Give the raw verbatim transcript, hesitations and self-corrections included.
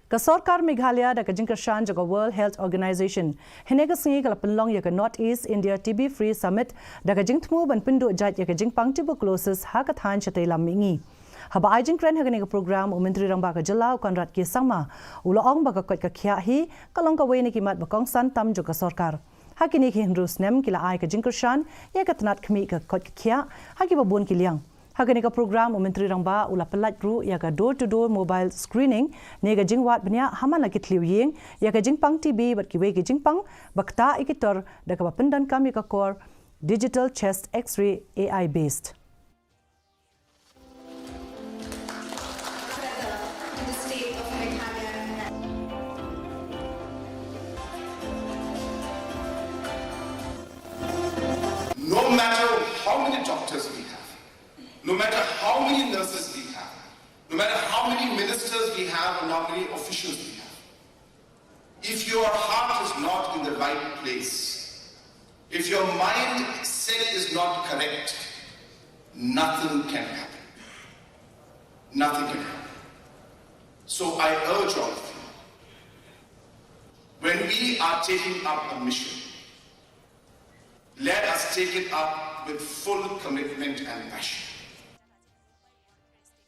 Ka sorkar Meghalaya da ka jingkyrshan jong ka World Health Organization, hynne ka sngi ka la pynlong ïa ka North East India T B Free Summit da ka jingthmu ban pynduh jait ïa ka jingpang tuberculosis ha ka thaiñ shatei lam mihngi. Haba ai jingkren ha kane ka program, u Myntri Rangbah ka jylla u Conrad K Sangma u la ong ba ka koit ka khiah hi ka long kawei na ki mat ba kongsan tam jong ka sorkar. Ha kine ki hynriew snem ki la ai ka jingkyrshan ïa ka tnat khmih ka koit ka khiah ha kiba bun ki liang. Ha kane ka program u Myntri Rangbah u la pyllait ruh ïa ka door to door mobile screening ne ka jingwad bniah ha man la ki thliew ïing ïa ka jingpang T B bad kiwei ki jingpang ba ktah ïa ki tor da kaba pyndonkam ïa ka kor digital chest X-ray A I based. No matter how many doctors we have, no matter how many nurses we have, no matter how many ministers we have and how many officials we have, if your heart is not in the right place, if your mindset is not correct, nothing can happen. Nothing can happen. So I urge all of you, when we are taking up a mission, let us take it up with full commitment and passion.